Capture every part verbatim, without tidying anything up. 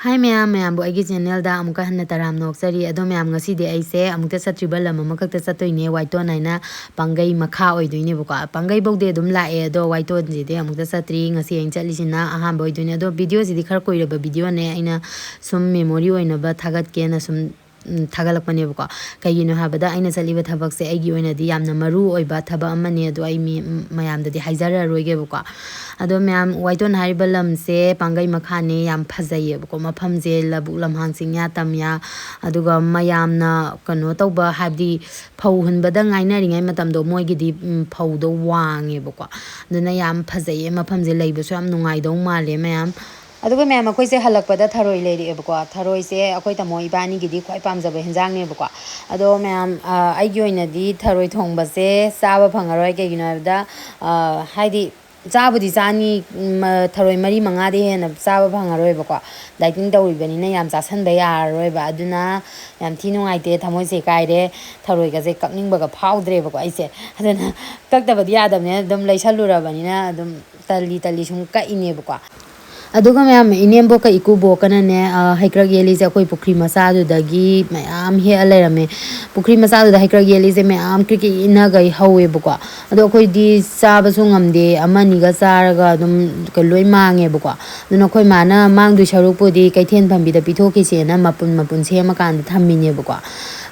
ꯍꯥꯏ ꯃꯌꯥꯝ, ꯃꯌꯥꯝꯕꯨ ꯑꯩꯒꯤ ꯆꯦꯅꯦꯜꯗ ꯑꯃꯨꯛꯀ ꯍꯟꯅ ꯇꯔꯥꯝꯅ ꯑꯣꯛꯆꯔꯤ꯫ ꯑꯗꯣ ꯃꯌꯥꯝ, ꯉꯁꯤꯗꯤ ꯑꯩꯁꯦ ꯑꯃꯨꯛꯇ ꯆꯠꯇ꯭ꯔꯤꯕ ꯂꯝ ꯑꯃꯈꯛꯇ ꯆꯠꯇꯣꯏꯅꯦ, ꯋꯥꯏꯇꯣꯟ ꯍꯥꯏꯅ ꯄꯥꯡꯒꯩ ꯃꯈꯥ ꯑꯣꯏꯗꯣꯏꯅꯦꯕꯀꯣ꯫ ꯄꯥꯡꯒꯩꯐꯧꯗꯤ ꯑꯗꯨꯝ ꯂꯥꯛꯑꯦ, ꯑꯗꯣ ꯋꯥꯏꯇꯣꯟꯁꯤꯗꯤ ꯑꯃꯨꯛꯇ ꯆꯠꯇ꯭ꯔꯤ꯫ ꯉꯁꯤ ꯑꯩꯅ ꯆꯠꯂꯤꯁꯤꯅ ꯑꯍꯥꯟꯕ ꯑꯣꯏꯗꯣꯏꯅꯦ꯫ ꯑꯗꯣ ꯚꯤꯗꯤꯑꯣꯁꯤꯗꯤ ꯈꯔ ꯀꯨꯏꯔꯕ ꯚꯤꯗꯤꯑꯣꯅꯦ, ꯑꯩꯅ ꯁꯨꯝ ꯃꯦꯃꯣꯔꯤ ꯑꯣꯏꯅꯕ ꯊꯥꯒꯠꯀꯦꯅ ꯁꯨꯝ ꯎꯝ, ꯊꯥꯒꯠꯂꯛꯄꯅꯦꯕꯀꯣ꯫ ꯀꯩꯒꯤꯅꯣ ꯍꯥꯏꯕꯗ, ꯑꯩꯅ ꯆꯠꯂꯤꯕ ꯊꯕꯛꯁꯦ ꯑꯩꯒꯤ ꯑꯣꯏꯅꯗꯤ ꯌꯥꯝꯅ ꯃꯔꯨ ꯑꯣꯏꯕ ꯊꯕꯛ ꯑꯃꯅꯦ, ꯑꯗꯣ ꯑꯩ ꯃꯤ ꯃꯌꯥꯝꯗꯗꯤ ꯍꯥꯏꯖꯔꯔꯣꯏꯒꯦꯕꯀꯣ꯫ ꯑꯗꯣ ꯃꯌꯥꯝ, ꯋꯥꯏꯇꯣꯟ ꯍꯥꯏꯔꯤꯕ ꯂꯝꯁꯦ ꯄꯥꯡꯒꯩ ꯃꯈꯥꯅꯦ, ꯌꯥꯝ ꯐꯖꯩꯌꯦꯕꯀꯣ꯫ ꯃꯐꯝꯁꯦ ꯂꯧꯕꯨꯛ ꯂꯝꯍꯥꯡ, ꯆꯤꯡꯌꯥ ꯇꯝꯌꯥ, ꯑꯗꯨꯒ ꯃꯌꯥꯝꯅ ꯀꯩꯅꯣ ꯇꯧꯕ, ꯍꯥꯏꯕꯗꯤ ꯐꯧ ꯍꯨꯟꯕꯗ ꯉꯥꯏꯅꯔꯤꯉꯩ ꯃꯇꯝꯗꯣ, ꯃꯣꯏꯒꯤꯗꯤ ꯎꯝ, ꯐꯧꯗꯣ ꯋꯥꯡꯉꯦꯕꯀꯣ꯫ ꯑꯗꯨꯅ ꯌꯥꯝ ꯐꯖꯩꯌꯦ ꯃꯐꯝꯁꯦ, ꯂꯩꯕꯁꯨ ꯌꯥꯝ ꯅꯨꯡꯉꯥꯏꯗꯧ ꯃꯥꯜꯂꯦ ꯃꯌꯥꯝ꯫ ꯑꯗꯨꯒ ꯃꯌꯥꯝ, ꯑꯩꯈꯣꯏꯁꯦ ꯍꯜꯂꯛꯄꯗ ꯊꯔꯣꯏ ꯂꯩꯔꯛꯑꯦꯕꯀꯣ꯫ ꯊꯔꯣꯏꯁꯦ ꯑꯩꯈꯣꯏ ꯇꯥꯃꯣ ꯏꯕꯥꯅꯤꯒꯤꯗꯤ ꯈ꯭ꯋꯥꯏ ꯄꯥꯝꯖꯕ ꯍꯦꯟꯖꯥꯡꯅꯦꯕꯀꯣ꯫ ꯑꯗꯣ ꯃꯌꯥꯝ, ꯑ, ꯑꯩꯒꯤ ꯑꯣꯏꯅꯗꯤ ꯊꯔꯣꯏ ꯊꯣꯡꯕꯁꯦ ꯆꯥꯕ ꯐꯪꯉꯔꯣꯏ꯫ ꯀꯩꯒꯤꯅꯣ ꯍꯥꯏꯕꯗ, ꯑ, ꯍꯥꯏꯗꯤ ꯆꯥꯕꯨꯗꯤ ꯆꯥꯅꯤ, ꯃ-, ꯊꯔꯣꯏ ꯃꯔꯤ ꯃꯉꯥꯗꯤ ꯍꯦꯟꯅ ꯆꯥꯕ ꯐꯪꯉꯔꯣꯏꯕꯀꯣ꯫ ꯗꯥꯏꯇꯤꯡ ꯇꯧꯔꯤꯕꯅꯤꯅ ꯌꯥꯝ ꯆꯥꯁꯟꯕ ꯌꯥꯔꯔꯣꯏꯕ꯫ ꯑꯗꯨꯅ ꯌꯥꯝ ꯊꯤ ꯅꯨꯡꯉꯥꯏꯇꯦ, ꯊꯃꯣꯏꯁꯦ ꯀꯥꯏꯔꯦ꯫ ꯊꯔꯣꯏꯒꯁꯦ ꯀꯛꯅꯤꯡꯕꯒ ꯐꯥꯎꯗ꯭ꯔꯦꯕꯀꯣ ꯑꯩꯁꯦ꯫ ꯑꯗꯨꯅ ꯀꯛꯇꯕꯗꯤ ꯌꯥꯗꯕꯅꯤꯅ ꯑꯗꯨꯝ ꯂꯩꯁꯜꯂꯨꯔꯕꯅꯤꯅ ꯑꯗꯨꯝ ꯇꯜꯂꯤ ꯇꯜꯂꯤ ꯁꯨꯝ ꯀꯛꯏꯅꯦꯕꯀꯣ꯫ ꯑꯗꯨꯒ ꯃꯌꯥꯝ, ꯏꯅꯦꯝꯕꯣꯛꯀ ꯏꯀꯨꯕꯣꯛꯀꯅꯅꯦ, ꯑ, ꯍꯩꯀ꯭ꯔꯛ ꯌꯦꯜꯂꯤꯁꯦ ꯑꯩꯈꯣꯏ ꯄꯨꯈ꯭ꯔꯤ ꯃꯆꯥꯗꯨꯗꯒꯤ ꯃꯌꯥꯝ ꯍꯦꯛꯑ ꯂꯩꯔꯝꯃꯦ꯫ ꯄꯨꯈ꯭ꯔꯤ ꯃꯆꯥꯗꯨꯗ ꯍꯩꯀ꯭ꯔꯛ ꯌꯦꯜꯂꯤꯁꯦ ꯃꯌꯥꯝ ꯀ꯭ꯔꯤꯛ ꯀ꯭ꯔꯤꯛ ꯏꯟꯅꯒꯩ ꯍꯧꯋꯦꯕꯀꯣ꯫ ꯑꯗꯣ ꯑꯩꯈꯣꯏꯗꯤ ꯆꯥꯕꯁꯨ ꯉꯝꯗꯦ, ꯑꯃꯅꯤꯒ ꯆꯥꯔꯒ ꯑꯗꯨꯝ ꯀ-, ꯂꯣꯏ ꯃꯥꯡꯉꯦꯕꯀꯣ꯫ ꯑꯗꯨꯅ ꯑꯩꯈꯣꯏ ꯃꯥꯅ ꯃꯥꯡꯗꯣꯏ ꯁꯔꯨꯛꯄꯨꯗꯤ ꯀꯩꯊꯦꯜ ꯐꯝꯕꯤꯗ ꯄꯤꯊꯣꯛꯈꯤꯁꯦꯅ ꯃꯄꯨꯟ ꯃꯄꯨꯟ ꯁꯦꯝꯃꯀꯥꯟꯗ ꯊꯝꯃꯤꯅꯦꯕꯀꯣ꯫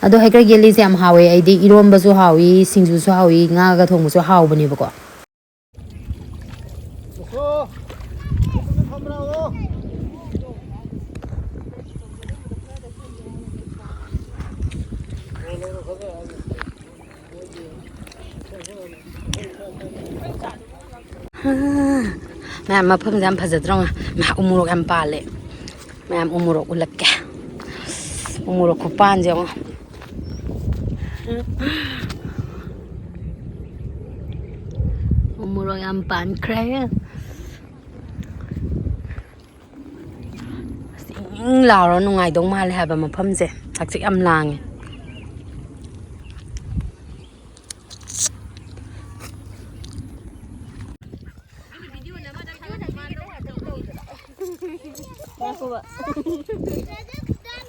ꯑꯗꯣ ꯍꯩꯀ꯭ꯔꯛ ꯌꯦꯜꯂꯤꯁꯦ ꯌꯥꯝ ꯍꯥꯎꯋꯦ꯫ ꯑꯩꯗꯤ ꯏꯔꯣꯝꯕꯁꯨ ꯍꯥꯎꯏ, ꯁꯤꯡꯖꯨꯁꯨ ꯍꯥꯎꯏ, ꯉꯥꯒ ꯊꯣꯡꯕꯁꯨ ꯍꯥꯎꯕꯅꯦꯕꯀꯣ꯫ ꯃꯌꯥꯝ, ꯃꯐꯝꯁꯦ ꯌꯥꯝ ꯐꯖꯗ꯭ꯔꯣ? ꯃꯌꯥꯝ, ꯎꯃꯣꯔꯣꯛ ꯌꯥꯝ ꯄꯥꯜꯂꯦ꯫ ꯃꯌꯥꯝ, ꯎꯃꯣꯔꯣꯛ ꯎꯠꯂꯛꯀꯦ꯫ ꯎꯃꯣꯔꯣꯛ ꯈꯨꯄꯥꯟꯁꯦ ꯌꯦꯡꯉꯣ꯫ ꯎꯃꯣꯔꯣꯛ ꯌꯥꯝ ꯄꯥꯟꯈ꯭ꯔꯦ꯫ ꯑꯁ, ꯏꯪ ꯏꯪ ꯂꯥꯎꯔ ꯅꯨꯡꯉꯥꯏꯗꯧ ꯃꯥꯜꯂꯦ ꯍꯥꯏꯕ ꯃꯐꯝꯁꯦ꯫ ꯍꯛꯆꯤꯠ ꯌꯥꯝ ꯂꯥꯡꯉꯦ꯫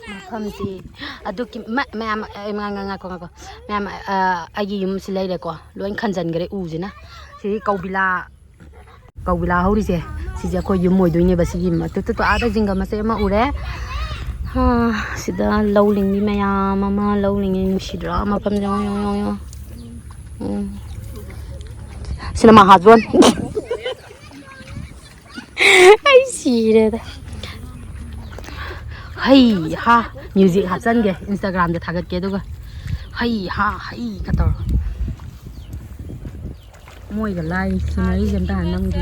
ꯃꯐꯝꯁꯤ ꯑꯗꯨꯒꯤ ꯃ- ꯃꯌꯥꯝ ꯑꯦ, ꯉꯥ- ꯉꯥ- ꯉꯥꯏꯈꯣ ꯉꯥꯏꯈꯣ ꯃꯌꯥꯝ ꯑ, ꯑꯩꯒꯤ ꯌꯨꯝꯁꯤ ꯂꯩꯔꯦꯀꯣ꯫ ꯂꯣꯏ ꯈꯟꯖꯟꯈ꯭ꯔꯦ ꯎꯁꯤꯅ꯫ ꯁꯤ ꯀꯧꯕꯤꯂꯥ ꯀꯧꯕꯤꯂꯥ ꯍꯧꯔꯤꯁꯦ ꯁꯤꯁꯦ ꯑꯩꯈꯣꯏ ꯌꯨꯝ ꯑꯣꯏꯗꯣꯏꯅꯦꯕ꯫ ꯁꯤꯒꯤ ꯃꯇꯨꯠꯇꯨ ꯑꯥꯗ ꯖꯤꯡꯒ ꯃꯆꯦꯠ ꯑꯃ ꯎꯔꯦ꯫ ꯍꯥ, ꯁꯤꯗ ꯂꯧ ꯂꯤꯡꯕꯤ ꯃꯌꯥꯝ ꯑꯃ ꯂꯧ ꯂꯤꯡꯉꯤ꯫ ꯅꯨꯡꯁꯤꯗ꯭ꯔꯥ ꯃꯐꯝꯁꯦ? ꯌꯦꯡꯉꯣ, ꯌꯦꯡꯉꯣ, ꯌꯦꯡꯉꯣ, ꯌꯦꯡꯉꯣ꯫ ꯎꯝ꯫ ꯁꯤꯅ ꯃꯍꯥꯖꯣꯟ꯫ ꯑꯩ ꯁꯤꯔꯦꯗ꯫ ꯍꯩ ꯍꯥ꯫ ꯃ꯭ꯌꯨꯖꯤꯛ ꯍꯥꯞꯆꯟꯒꯦ, ꯏꯟꯁꯇꯥꯒ꯭ꯔꯥꯝꯗ ꯊꯥꯒꯠꯀꯦ ꯑꯗꯨꯒ꯫ ꯍꯩ ꯍꯥ ꯍꯩ ꯀ ꯇꯧꯔꯒ꯫ ꯃꯣꯏꯒ ꯂꯥꯏ ꯁꯤꯅꯔꯤꯁꯦ ꯑꯝꯇ ꯍꯥꯟꯅ ꯅꯝꯒꯦ꯫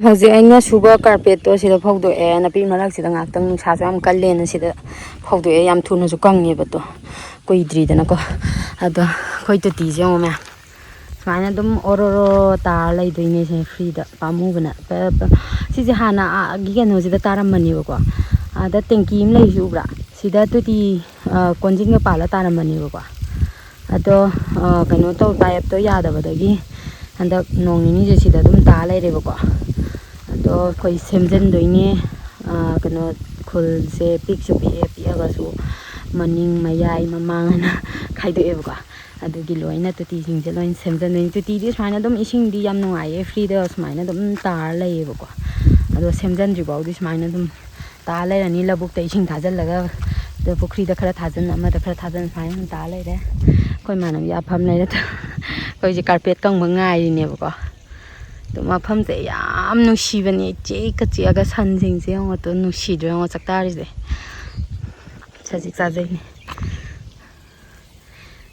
ꯍꯧꯖꯤꯛ ꯑꯩꯅ ꯁꯨꯕ ꯀꯥꯔꯄꯦꯠꯇꯣ ꯁꯤꯗ ꯐꯧꯗꯣꯛꯑꯦ꯫ ꯅꯥꯄꯤ ꯃꯔꯛꯁꯤꯗ ꯉꯥꯏꯍꯥꯛꯇꯪ ꯅꯨꯡꯁꯥꯁꯨ ꯌꯥꯝ ꯀꯜꯂꯦꯅ ꯁꯤꯗ ꯐꯧꯗꯣꯛꯑꯦ꯫ ꯌꯥꯝ ꯊꯨꯅꯁꯨ ꯀꯪꯉꯦꯕꯗꯣ, ꯀꯨꯏꯗ꯭ꯔꯤꯗꯅꯀꯣ꯫ ꯑꯗꯣ ꯑꯩꯈꯣꯏ ꯇꯣꯇꯤꯁꯦ ꯌꯦꯡꯉꯣ ꯃꯌꯥꯝ, ꯁꯨꯃꯥꯏꯅ ꯑꯗꯨꯝ ꯑꯣꯔꯣꯔꯣ ꯇꯥꯔ ꯂꯩꯗꯣꯏꯅꯦ ꯁꯦ ꯐ꯭ꯔꯤꯗ, ꯄꯥꯝꯃꯨꯕꯅ꯫ ꯄ- ꯄ- ꯁꯤꯁꯦ ꯍꯥꯟꯅ ꯑꯥꯒꯤ ꯀꯩꯅꯣꯁꯤꯗ ꯇꯥꯔꯝꯕꯅꯦꯕꯀꯣ, ꯑꯥꯗ ꯇꯦꯡꯀꯤ ꯑꯃ ꯂꯩꯔꯤꯁꯤ ꯎꯕ꯭ꯔꯥ? ꯁꯤꯗ ꯇꯣꯇꯤ, ꯑ, ꯀꯣꯟꯖꯤꯟꯒ ꯄꯥꯜꯂ ꯇꯥꯔꯝꯕꯅꯦꯕꯀꯣ꯫ ꯑꯗꯣ, ꯑ, ꯀꯩꯅꯣ ꯇꯧ, ꯄꯥꯏꯞꯇꯣ ꯌꯥꯗꯕꯗꯒꯤ ꯍꯟꯗꯛ ꯅꯣꯡ ꯅꯤꯅꯤꯁꯦ ꯁꯤꯗ ꯑꯗꯨꯝ ꯇꯥ ꯂꯩꯔꯦꯕꯀꯣ꯫ ꯑꯗꯣ ꯑꯩꯈꯣꯏ ꯁꯦꯝꯖꯤꯟꯗꯣꯏꯅꯦ꯫ ꯑꯥ, ꯀꯩꯅꯣ, ꯈꯨꯜꯁꯦ ꯄꯤꯛꯁꯨ ꯄꯤꯛꯑꯦ, ꯄꯤꯛꯑꯒꯁꯨ ꯃꯅꯤꯡ, ꯃꯌꯥꯏ, ꯃꯃꯥꯡ ꯍꯥꯏꯅ ꯈꯥꯏꯗꯣꯛꯑꯦꯕꯀꯣ꯫ ꯑꯗꯨꯒꯤ ꯂꯣꯏꯅ ꯇꯣꯇꯤꯁꯤꯡꯁꯦ ꯂꯣꯏꯅ ꯁꯦꯝꯖꯤꯟꯗꯣꯏꯅꯤ꯫ ꯇꯣꯇꯤꯗꯤ ꯁꯨꯃꯥꯏꯅ ꯑꯗꯨꯝ, ꯏꯁꯤꯡꯗꯤ ꯌꯥꯝ ꯅꯨꯡꯉꯥꯏꯌꯦ, ꯐ꯭ꯔꯤꯗ ꯁꯨꯃꯥꯏꯅ ꯑꯗꯨꯝ ꯇꯥꯔ ꯂꯩꯌꯦꯕꯀꯣ꯫ ꯑꯗꯣ ꯁꯦꯝꯖꯤꯟꯗ꯭ꯔꯤ ꯐꯥꯎꯗꯤ ꯁꯨꯃꯥꯏꯅ ꯑꯗꯨꯝ ꯇꯥ ꯂꯩꯔꯅꯤ꯫ ꯂꯧꯕꯨꯛꯇ ꯏꯁꯤꯡ ꯊꯥꯖꯤꯜꯂꯒ, ꯑꯗꯣ ꯄꯨꯈ꯭ꯔꯤꯗ ꯈꯔ ꯊꯥꯖꯤꯟ, ꯑꯃꯗ ꯈꯔ ꯊꯥꯖꯤꯟ, ꯁꯨꯃꯥꯏꯅ ꯑꯗꯨꯝ ꯇꯥ ꯂꯩꯔꯦ꯫ ꯑꯩꯈꯣꯏ ꯏꯃꯥꯟꯅꯕꯤ ꯑꯐꯝ ꯂꯩꯔꯦ꯫ ꯑꯩꯈꯣꯏꯁꯦ ꯀꯥꯔꯄꯦꯠ ꯀꯪꯕ ꯉꯥꯏꯔꯤꯅꯦꯕꯀꯣ꯫ ꯑꯗꯣ ꯃꯐꯝꯁꯦ ꯌꯥꯝ ꯅꯨꯡꯁꯤꯕꯅꯦ, ꯏꯆꯤꯛꯀ ꯆꯤꯛꯑꯒ꯫ ꯁꯟꯁꯤꯡꯁꯦ ꯌꯦꯡꯉꯣ, ꯑꯗꯣ ꯅꯨꯡꯁꯤꯗ꯭ꯔꯣ ꯌꯦꯡꯉꯣ, ꯆꯥꯛꯇꯥꯔꯤꯁꯦ꯫ ꯁꯖꯤꯛ ꯆꯥꯖꯩꯅꯦ꯫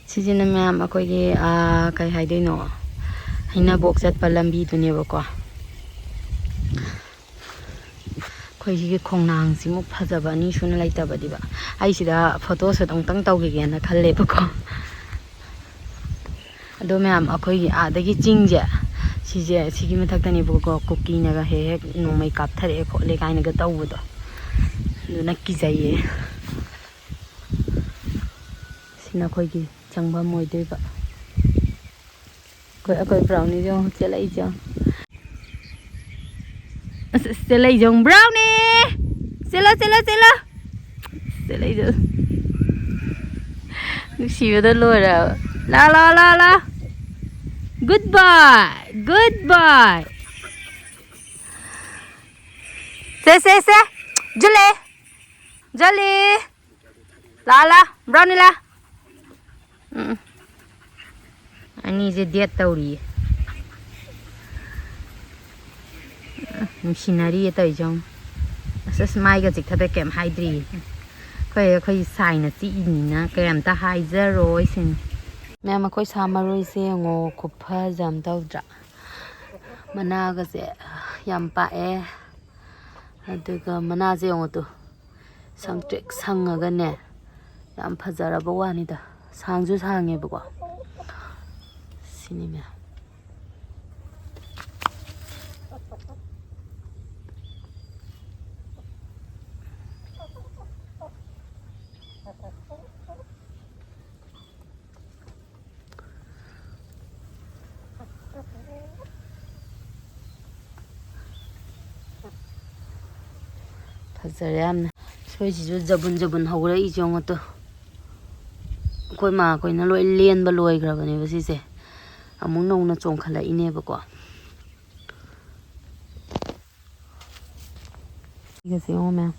ꯁꯤꯁꯤꯅ ꯃꯌꯥꯝ ꯑꯩꯈꯣꯏꯒꯤ, ꯑꯥ, ꯀꯩ ꯍꯥꯏꯗꯣꯏꯅꯣ, ꯍꯩꯅꯕꯣꯛ ꯆꯠꯄ ꯂꯝꯕꯤꯗꯨꯅꯦꯕꯀꯣ꯫ ꯑꯩꯈꯣꯏ ꯁꯤꯒꯤ ꯈꯣꯡꯅꯥꯡꯁꯤꯃꯨꯛ ꯐꯖꯕ ꯑꯅꯤ ꯁꯨꯅ ꯂꯩꯇꯕꯗꯤꯕ꯫ ꯑꯩ ꯁꯤꯗ ꯐꯣꯇꯣ ꯁꯨꯠ ꯑꯃꯨꯛꯇꯪ ꯇꯧꯈꯤꯒꯦꯅ ꯈꯜꯂꯦꯕꯀꯣ꯫ ꯑꯗꯣ ꯃꯌꯥꯝ, ꯑꯩꯈꯣꯏꯒꯤ ꯑꯥꯗꯒꯤ ꯆꯤꯡꯁꯦ, ꯁꯤꯁꯦ, ꯁꯤꯒꯤ ꯃꯊꯛꯇꯅꯦꯕꯀꯣ, ꯀꯨꯀꯤꯅꯒ ꯍꯦꯛ ꯍꯦꯛ ꯅꯣꯡꯃꯩ ꯀꯥꯞꯊꯔꯛꯑꯦ ꯈꯣꯠꯂꯦ ꯀꯥꯏꯅꯒ ꯇꯧꯕꯗꯣ, ꯑꯗꯨꯅ ꯀꯤꯖꯩꯌꯦ꯫ ꯁꯤꯅ ꯑꯩꯈꯣꯏꯒꯤ ꯆꯪꯐꯝ ꯑꯣꯏꯗꯣꯏꯕ꯫ ꯑꯩꯈꯣꯏ, ꯑꯩꯈꯣꯏ ꯕ꯭ꯔꯥꯎꯅꯤꯁꯦ ꯌꯦꯡꯉꯣ, ꯆꯦꯜꯂꯛꯏꯁꯦ ꯌꯦꯡꯉꯣ꯫ ꯑꯁ, ꯑꯁ, ꯆꯦꯜꯂꯛꯏꯁꯦ ꯌꯦꯡꯉꯣ, ꯕ꯭ꯔꯥꯎꯅꯤ! ꯆꯦꯜꯂꯣ, ꯆꯦꯜꯂꯣ, ꯆꯦꯜꯂꯣ! ꯆꯦꯜꯂꯛꯏꯁꯦ ꯌꯦꯡꯉꯣ꯫ ꯅꯨꯡꯁꯤꯕꯗ ꯂꯣꯏꯔꯦ ꯍꯥꯏꯕ꯫ ꯂꯥ, ꯂꯥ, ꯂꯥ, ꯂꯥ! Good boy! Good boy! ꯁꯦ, ꯁꯦ, ꯁꯦ! ꯖꯨꯂꯦ! ꯖꯨꯂꯦ! ꯂꯥ, ꯂꯥ! ꯕ꯭ꯔꯥꯎꯅꯤ ꯂꯥ! ꯎꯝ꯫ ꯑꯅꯤꯁꯦ date ꯇꯧꯔꯤꯌꯦ꯫ ꯎꯝ, ꯅꯨꯡꯁꯤꯅꯔꯤꯌꯦ ꯇꯧꯔꯤꯁꯦ ꯌꯦꯡꯉꯨ꯫ ꯑꯁ, ꯑꯁ, ꯃꯥꯏꯒ ꯆꯤꯛꯊꯠꯄ ꯀꯩꯝ ꯍꯥꯏꯗ꯭ꯔꯤꯌꯦ꯫ ꯑꯩꯈꯣꯏ, ꯑꯩꯈꯣꯏ ꯁꯥꯏꯅ ꯆꯤꯛꯏꯅꯤꯅ ꯀꯩꯝꯇ ꯍꯥꯏꯖꯔꯣꯏ ꯁꯤꯅꯤ꯫ ꯃꯌꯥꯝ, ꯑꯩꯈꯣꯏ ꯁꯥ ꯃꯔꯣꯏꯁꯦ ꯌꯦꯡꯉꯣ, ꯈꯨꯐꯖ ꯑꯃ ꯇꯧꯗ꯭ꯔꯥ? ꯃꯅꯥꯒꯁꯦ ꯌꯥꯝ ꯄꯥꯛꯑꯦ꯫ ꯑꯗꯨꯒ ꯃꯅꯥꯁꯦ ꯌꯦꯡꯉꯣ ꯇꯨ꯫ ꯁꯪꯇ꯭ꯔꯤꯛ ꯁꯪꯉꯒꯅꯦ, ꯌꯥꯝ ꯐꯖꯔꯕ ꯋꯥꯅꯤꯗ꯫ ꯁꯥꯡꯁꯨ ꯁꯥꯡꯉꯦꯕꯀꯣ꯫ ꯁꯤꯅꯤ ꯃꯌꯥꯝ꯫ ꯐꯖꯔꯦ ꯌꯥꯝꯅ꯫ ꯁꯣꯏꯁꯤꯁꯨ ꯖꯕꯨꯟ ꯖꯕꯨꯟ ꯍꯧꯔꯛꯏꯁꯦ ꯌꯦꯡꯉꯣ ꯇꯨ꯫ ꯑꯩꯈꯣꯏ ꯃꯥꯈꯣꯏꯅ ꯂꯣꯏ ꯂꯦꯟꯕ ꯂꯣꯏꯈ꯭ꯔꯕꯅꯦꯕ ꯁꯤꯁꯦ꯫ ꯑꯃꯨꯛ ꯅꯧꯅ ꯆꯣꯡꯈꯠꯂꯛꯏꯅꯦꯕꯀꯣ꯫ ꯁꯤꯒꯁꯦ ꯌꯦꯡꯉꯣ ꯃꯌꯥꯝ꯫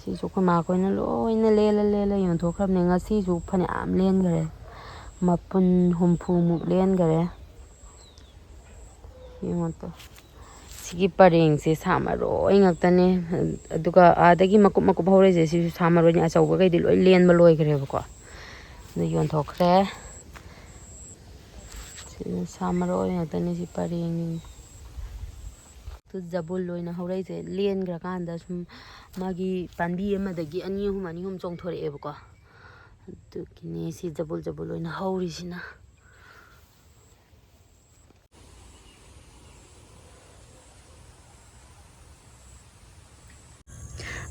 ꯁꯤꯁꯨ ꯑꯩꯈꯣꯏ ꯃꯥꯈꯣꯏꯅ ꯂꯣꯏꯅ ꯂꯦꯜꯂ ꯂꯦꯜꯂ ꯌꯣꯟꯊꯣꯛꯈ꯭ꯔꯕꯅꯦ꯫ ꯉꯁꯤꯁꯨ ꯐꯅꯌꯥꯝ ꯂꯦꯟꯈꯔꯦ꯫ ꯃꯄꯨꯟ ꯍꯨꯝꯐꯨꯃꯨꯛ ꯂꯦꯟꯈꯔꯦ꯫ ꯌꯦꯡꯉꯣ ꯇꯨ꯫ ꯁꯤꯒꯤ ꯄꯔꯦꯡꯁꯦ ꯁꯥ ꯃꯔꯣꯏ ꯉꯥꯛꯇꯅꯦ꯫ ꯑꯗꯨꯒ ꯑꯥꯗꯒꯤ ꯃꯀꯨꯞ ꯃꯀꯨꯞ ꯍꯧꯔꯛꯏꯁꯦ ꯁꯤꯁꯨ ꯁꯥ ꯃꯔꯣꯏꯅꯤ꯫ ꯑꯆꯧꯕꯈꯩꯗꯤ ꯂꯣꯏ ꯂꯦꯟꯕ ꯂꯣꯏꯈ꯭ꯔꯦꯕꯀꯣ꯫ ꯑꯗꯨ ꯌꯣꯟꯊꯣꯛꯈ꯭ꯔꯦ꯫ ꯁꯤꯅ ꯁꯥ ꯃꯔꯣꯏ ꯉꯥꯛꯇꯅꯤ ꯁꯤ ꯄꯔꯦꯡ꯫ ꯑꯗꯨ ꯖꯕꯨꯜ ꯑꯣꯏꯅ ꯍꯧꯔꯛꯏꯁꯦ ꯂꯦꯟꯈ꯭ꯔꯀꯥꯟꯗ ꯁꯨꯝ ꯃꯥꯒꯤ ꯄꯥꯝꯕꯤ ꯑꯃꯗꯒꯤ ꯑꯅꯤ ꯑꯍꯨꯝ, ꯑꯅꯤ ꯑꯍꯨꯝ ꯆꯣꯡꯊꯣꯔꯛꯑꯦꯕꯀꯣ꯫ ꯑꯗꯨꯒꯤꯅꯦ ꯁꯤ ꯖꯕꯨꯜ ꯖꯕꯨꯜ ꯑꯣꯏꯅ ꯍꯧꯔꯤꯁꯤꯅ꯫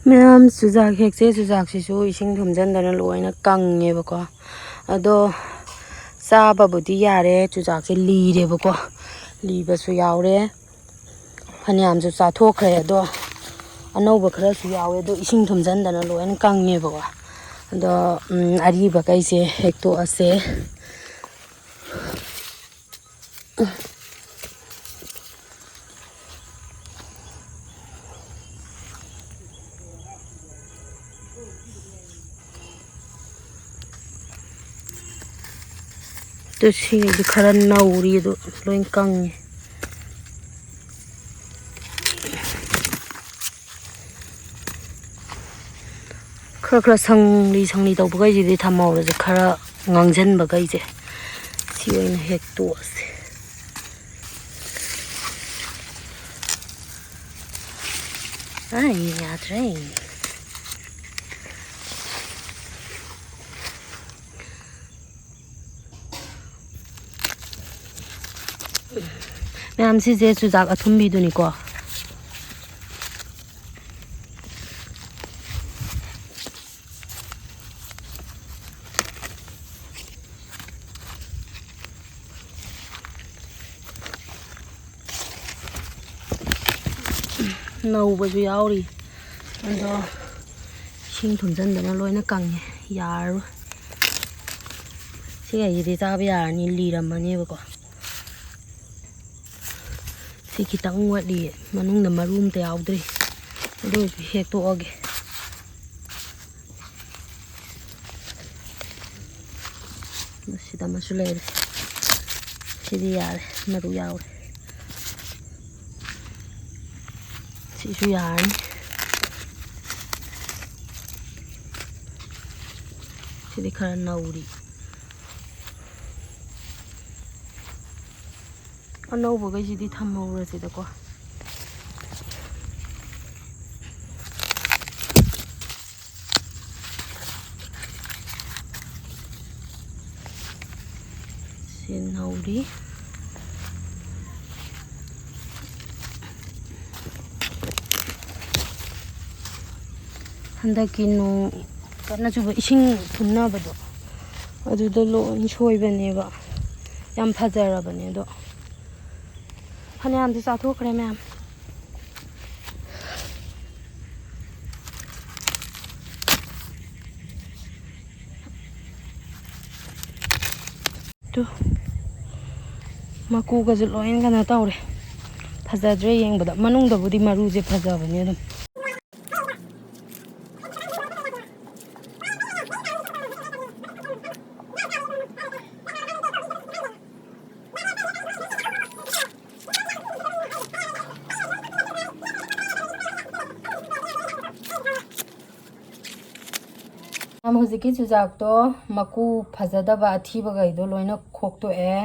ꯃꯌꯥꯝ ꯆꯨꯖꯥꯛ ꯍꯦꯛꯁꯦ꯫ ꯆꯨꯖꯥꯛꯁꯤꯁꯨ ꯏꯁꯤꯡ ꯊꯨꯝꯖꯤꯟꯗꯅ ꯂꯣꯏꯅ ꯀꯪꯉꯦꯕꯀꯣ꯫ ꯑꯗꯣ ꯆꯥꯕꯕꯨꯗꯤ ꯌꯥꯔꯦ꯫ ꯆꯨꯖꯥꯛꯁꯦ ꯂꯤꯔꯦꯕꯀꯣ꯫ ꯂꯤꯕꯁꯨ ꯌꯥꯎꯔꯦ꯫ ꯐꯅꯌꯥꯝꯁꯨ ꯆꯥꯊꯣꯛꯈ꯭ꯔꯦ꯫ ꯑꯗꯣ ꯑꯅꯧꯕ ꯈꯔꯁꯨ ꯌꯥꯎꯋꯦ꯫ ꯑꯗꯣ ꯏꯁꯤꯡ ꯊꯨꯝꯖꯤꯟꯗꯅ ꯂꯣꯏꯅ ꯀꯪꯉꯦꯕꯀꯣ꯫ ꯑꯗꯣ, ꯎꯝ, ꯑꯔꯤꯕꯈꯩꯁꯦ ꯍꯦꯛꯇꯣꯛꯑꯁꯦ꯫ ꯑꯗꯨ ꯁꯤꯒꯤꯗꯤ ꯈꯔ ꯅꯧꯔꯤ, ꯑꯗꯨ ꯂꯣꯏ ꯀꯪꯉꯦ꯫ ꯈꯔ ꯈꯔ ꯁꯪꯂꯤ ꯁꯪꯂꯤ ꯇꯧꯕꯈꯩꯁꯤꯗꯤ ꯊꯝꯍꯧꯔꯁꯦ, ꯈꯔ ꯉꯥꯡꯁꯤꯟꯕꯈꯩꯁꯦ ꯁꯤ ꯑꯣꯏꯅ ꯍꯦꯛ ꯇꯣꯛꯑꯁꯦ꯫ ꯑꯩ ꯌꯥꯗ꯭ꯔꯦ꯫ ꯃꯌꯥꯝ, ꯁꯤꯁꯦ ꯆꯨꯖꯥꯛ ꯑꯊꯨꯝꯕꯤꯗꯨꯅꯤꯀꯣ꯫ ꯅꯧꯕꯁꯨ ꯌꯥꯎꯔꯤ꯫ ꯑꯗꯣ ꯏꯁꯤꯡ ꯊꯨꯝꯖꯤꯟꯗꯅ ꯂꯣꯏꯅ ꯀꯪꯉꯦ, ꯌꯥꯔꯔꯣꯏ꯫ ꯁꯤꯈꯩꯁꯤꯗꯤ ꯆꯥꯕ ꯌꯥꯔꯅꯤ, ꯂꯤꯔꯝꯃꯅꯦꯕꯀꯣ꯫ ꯁꯤ ꯈꯤꯇꯪ ꯋꯥꯠꯂꯤꯌꯦ, ꯃꯅꯨꯡꯗ ꯃꯔꯨ ꯑꯝꯇ ꯌꯥꯎꯗ꯭ꯔꯤ꯫ ꯑꯗꯨ ꯑꯣꯏꯔꯁꯨ ꯍꯦꯛꯇꯣꯛꯑꯒꯦ꯫ ꯁꯤꯗ ꯑꯃꯁꯨ ꯂꯩꯔꯦ꯫ ꯁꯤꯗꯤ ꯌꯥꯔꯦ, ꯃꯔꯨ ꯌꯥꯎꯔꯦ꯫ ꯁꯤꯁꯨ ꯌꯥꯔꯅꯤ꯫ ꯁꯤꯗꯤ ꯈꯔ ꯅꯧꯔꯤ꯫ ꯑꯅꯧꯕꯈꯩꯁꯤꯗꯤ ꯊꯝꯍꯧꯔꯁꯤꯗꯀꯣ꯫ ꯁꯤ ꯅꯧꯔꯤ꯫ ꯍꯟꯗꯛꯀꯤ ꯅꯣꯡ ꯀꯟꯅ ꯆꯨꯕ, ꯏꯁꯤꯡ ꯊꯨꯝꯅꯕꯗꯣ, ꯑꯗꯨꯗ ꯂꯣꯏ ꯁꯣꯏꯕꯅꯦꯕ꯫ ꯌꯥꯝ ꯐꯖꯔꯕꯅꯦ ꯑꯗꯣ꯫ ꯐꯅꯌꯥꯝꯗꯤ ꯆꯥꯊꯣꯛꯈ꯭ꯔꯦ ꯃꯌꯥꯝ꯫ ꯇꯨ, ꯃꯀꯨꯒꯁꯨ ꯂꯣꯏ ꯀꯩꯅꯣ ꯇꯧꯔꯦ, ꯐꯖꯗ꯭ꯔꯦ ꯌꯦꯡꯕꯗ꯫ ꯃꯅꯨꯡꯗꯕꯨꯗꯤ ꯃꯔꯨꯁꯦ ꯐꯖꯕꯅꯦ ꯑꯗꯨꯝ꯫ ꯍꯧꯖꯤꯛꯀꯤ ꯆꯨꯖꯥꯛꯇꯣ ꯃꯀꯨ ꯐꯖꯗꯕ ꯑꯊꯤꯕꯈꯩꯗꯣ ꯂꯣꯏꯅ ꯈꯣꯛꯇꯣꯛꯑꯦ꯫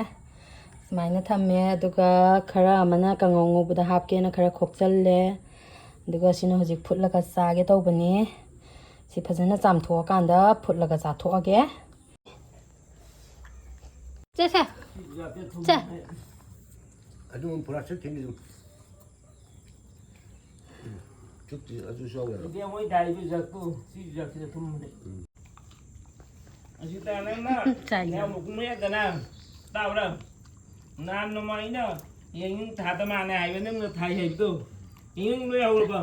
ꯁꯨꯃꯥꯏꯅ ꯊꯝꯃꯦ꯫ ꯑꯗꯨꯒ ꯈꯔ ꯑꯃꯅ ꯀꯥꯡꯉꯧ ꯉꯧꯕꯗ ꯍꯥꯞꯀꯦꯅ ꯈꯔ ꯈꯣꯛꯆꯜꯂꯦ꯫ ꯑꯗꯨꯒ ꯁꯤꯅ ꯍꯧꯖꯤꯛ ꯐꯨꯠꯂꯒ ꯆꯥꯒꯦ ꯇꯧꯕꯅꯤ꯫ ꯁꯤ ꯐꯖꯅ ꯆꯥꯝꯊꯣꯛꯑꯀꯥꯟꯗ ꯐꯨꯠꯂꯒ ꯆꯥꯊꯣꯛꯑꯒꯦ꯫ ꯁꯦ, ꯁꯦ꯫ ꯁꯦ꯫ ꯑꯗꯨꯝ ꯄꯨꯔꯥ ꯆꯨꯞꯈꯤꯅꯤ ꯑꯗꯨꯝ꯫ ꯎꯝ, ꯆꯨꯞꯇꯤ ꯑꯗꯨꯁꯨ ꯌꯥꯎꯋꯦꯕ꯫ ꯏꯕꯦꯝ ꯍꯣꯏ ꯗꯥꯏꯗꯨ ꯖꯛꯇꯨ, ꯁꯤ ꯖꯛꯁꯤꯗ ꯊꯨꯝꯕꯅꯦ꯫ ꯎꯝ꯫ ꯑꯁꯤ ꯇꯥ ꯅꯪꯅ ꯆꯥꯏ꯫ ꯌꯥꯝ ꯃꯈꯨꯝ ꯃꯌꯥꯗꯅ ꯇꯥꯕ꯭ꯔꯥ? ꯅꯍꯥꯟ ꯅꯣꯡꯃ ꯑꯩꯅ ꯌꯦꯡ ꯊꯥꯗ ꯃꯥꯅꯦ ꯍꯥꯏꯕ ꯅꯪꯅ ꯊꯥꯏ ꯍꯥꯏꯕꯗꯣ꯫ ꯍꯌꯦꯡ ꯂꯣꯏ ꯍꯧꯔꯕ?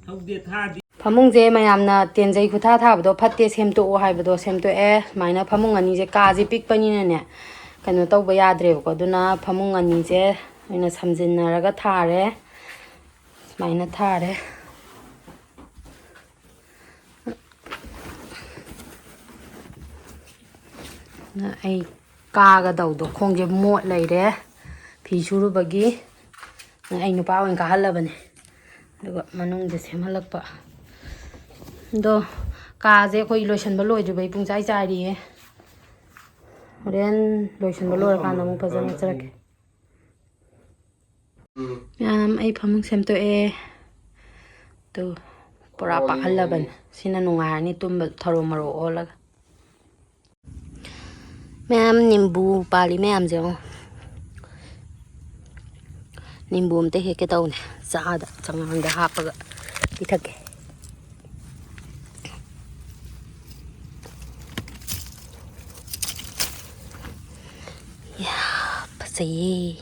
ꯍꯧꯗꯦ, ꯊꯥꯗꯦ꯫ ꯐꯃꯨꯡꯁꯦ ꯃꯌꯥꯝꯅ ꯇꯦꯟꯖꯩ ꯈꯨꯊꯥ ꯊꯥꯕꯗꯣ ꯐꯠꯇꯦ, ꯁꯦꯝꯗꯣꯛꯑꯣ ꯍꯥꯏꯕꯗꯣ ꯁꯦꯝꯗꯣꯛꯑꯦ꯫ ꯁꯨꯃꯥꯏꯅ ꯐꯃꯨꯡ ꯑꯅꯤꯁꯦ, ꯀꯥꯁꯦ ꯄꯤꯛꯄꯅꯤꯅꯅꯦ, ꯀꯩꯅꯣ ꯇꯧꯕ ꯌꯥꯗ꯭ꯔꯦꯕꯀꯣ꯫ ꯑꯗꯨꯅ ꯐꯃꯨꯡ ꯑꯅꯤꯁꯦ ꯑꯣꯏꯅ ꯁꯝꯖꯤꯟꯅꯔꯒ ꯊꯥꯔꯦ꯫ ꯁꯨꯃꯥꯏꯅ ꯊꯥꯔꯦ꯫ ꯑꯩ ꯀꯥꯒꯗꯧꯗꯣ, ꯈꯣꯡꯁꯦ ꯃꯣꯠ ꯂꯩꯔꯦ ꯐꯤ ꯁꯨꯔꯨꯕꯒꯤ꯫ ꯑꯩ ꯅꯨꯄꯥ ꯑꯣꯏꯅ ꯀꯥꯍꯜꯂꯕꯅꯦ, ꯑꯗꯨꯒ ꯃꯅꯨꯡꯗ ꯁꯦꯝꯍꯜꯂꯛꯄ꯫ ꯑꯗꯣ ꯀꯥꯁꯦ ꯑꯩꯈꯣꯏ ꯂꯣꯏꯁꯟꯕ ꯂꯣꯏꯗ꯭ꯔꯤꯕꯩ ꯄꯨꯡꯆꯥꯏ ꯆꯥꯏꯔꯤꯌꯦ꯫ ꯍꯣꯔꯦꯟ ꯂꯣꯏꯁꯟꯕ ꯂꯣꯏꯔꯀꯥꯟꯗ ꯑꯃꯨꯛ ꯐꯖꯅ ꯎꯠꯆꯔꯛꯀꯦ꯫ ꯃꯌꯥꯝ, ꯑꯩ ꯐꯃꯨꯡ ꯁꯦꯝꯗꯣꯛꯑꯦ꯫ ꯇꯨ, ꯄꯨꯔꯥ ꯄꯥꯛꯍꯜꯂꯕꯅꯤ꯫ ꯁꯤꯅ ꯅꯨꯡꯉꯥꯏꯔꯅꯤ ꯇꯨꯝꯕ, ꯊꯔꯣ ꯃꯔꯣ ꯑꯣꯜꯂꯒ꯫ ꯃꯌꯥꯝ, ꯅꯤꯝꯕꯨ ꯄꯥꯜꯂꯤ ꯃꯌꯥꯝꯁꯦ ꯌꯦꯡꯉꯣ꯫ ꯅꯤꯝꯕꯨ ꯑꯝꯇ ꯍꯦꯛꯀꯦ ꯇꯧꯅꯦ, ꯆꯥꯗ ꯆꯉꯥꯡꯗ ꯍꯥꯞꯄꯒ ꯄꯤꯊꯛꯀꯦ꯫ ꯌꯥ, ꯐꯖꯩꯌꯦ꯫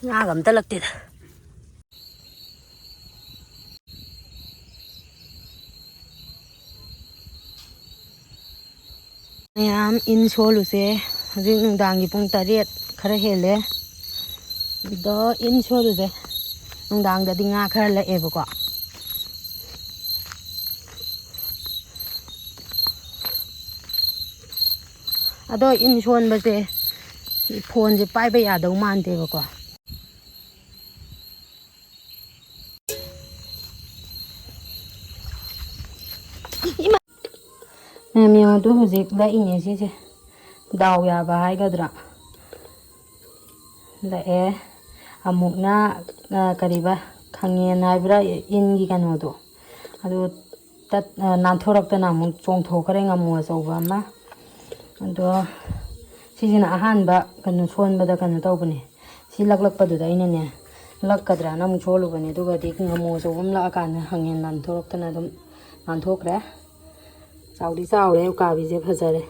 ꯉꯥꯒ ꯑꯝꯇ ꯂꯛꯇꯦꯗ꯫ ꯃꯌꯥꯝ, ꯏꯟ ꯁꯣꯜꯂꯨꯁꯦ꯫ ꯍꯧꯖꯤꯛ ꯅꯨꯡꯗꯥꯡꯒꯤ ꯄꯨꯡ ꯇꯔꯦꯠ ꯈꯔ ꯍꯦꯜꯂꯦ꯫ ꯑꯗꯣ ꯏꯟ ꯁꯣꯜꯂꯨꯁꯦ꯫ ꯅꯨꯡꯗꯥꯡꯗꯗꯤ ꯉꯥ ꯈꯔ ꯂꯛꯑꯦꯕꯀꯣ꯫ ꯑꯗꯣ ꯏꯟ ꯁꯣꯟꯕꯁꯦ ꯐꯣꯟꯁꯦ ꯄꯥꯏꯕ ꯌꯥꯗꯧ ꯃꯥꯟꯗꯦꯕꯀꯣ꯫ ꯃꯌꯥꯝ ꯌꯦꯡꯉꯣ, ꯑꯗꯨ ꯍꯧꯖꯤꯛ ꯂꯛꯏꯅꯦ ꯁꯤꯁꯦ꯫ ꯗꯥꯎ ꯌꯥꯕ ꯍꯥꯏꯒꯗ꯭ꯔꯥ? ꯂꯛꯑꯦ꯫ ꯑꯃꯨꯛꯅ, ꯑ, ꯀꯔꯤꯕ, ꯈꯪꯉꯦꯟ ꯍꯥꯏꯕ꯭ꯔꯥ, ꯏꯟꯒꯤ ꯀꯩꯅꯣꯗꯣ, ꯑꯗꯨ ꯇꯠ-, ꯑ, ꯅꯥꯟꯊꯣꯔꯛꯇꯅ ꯑꯃꯨꯛ ꯆꯣꯡꯊꯣꯛꯈ꯭ꯔꯦ, ꯉꯥꯃꯨ ꯑꯆꯧꯕ ꯑꯃ꯫ ꯑꯗꯣ ꯁꯤꯁꯤꯅ ꯑꯍꯥꯟꯕ ꯀꯩꯅꯣ ꯁꯣꯟꯕꯗ ꯀꯩꯅꯣ ꯇꯧꯕꯅꯦ꯫ ꯁꯤ ꯂꯛꯂꯛꯄꯗꯨꯗ ꯑꯩꯅꯅꯦ, ꯂꯛꯀꯗ꯭ꯔꯥꯅ ꯑꯃꯨꯛ ꯁꯣꯜꯂꯨꯕꯅꯦ, ꯑꯗꯨꯒꯗꯤ ꯉꯥꯃꯨ ꯑꯆꯧꯕ ꯑꯃ ꯂꯛꯑꯀꯥꯟꯗ ꯍꯪꯉꯦ ꯅꯥꯟꯊꯣꯔꯛꯇꯅ ꯑꯗꯨꯝ ꯅꯥꯟꯊꯣꯛꯈ꯭ꯔꯦ꯫ ꯆꯥꯎꯗꯤ ꯆꯥꯎꯔꯦ, ꯎꯀꯥꯕꯤꯁꯦ ꯐꯖꯔꯦ꯫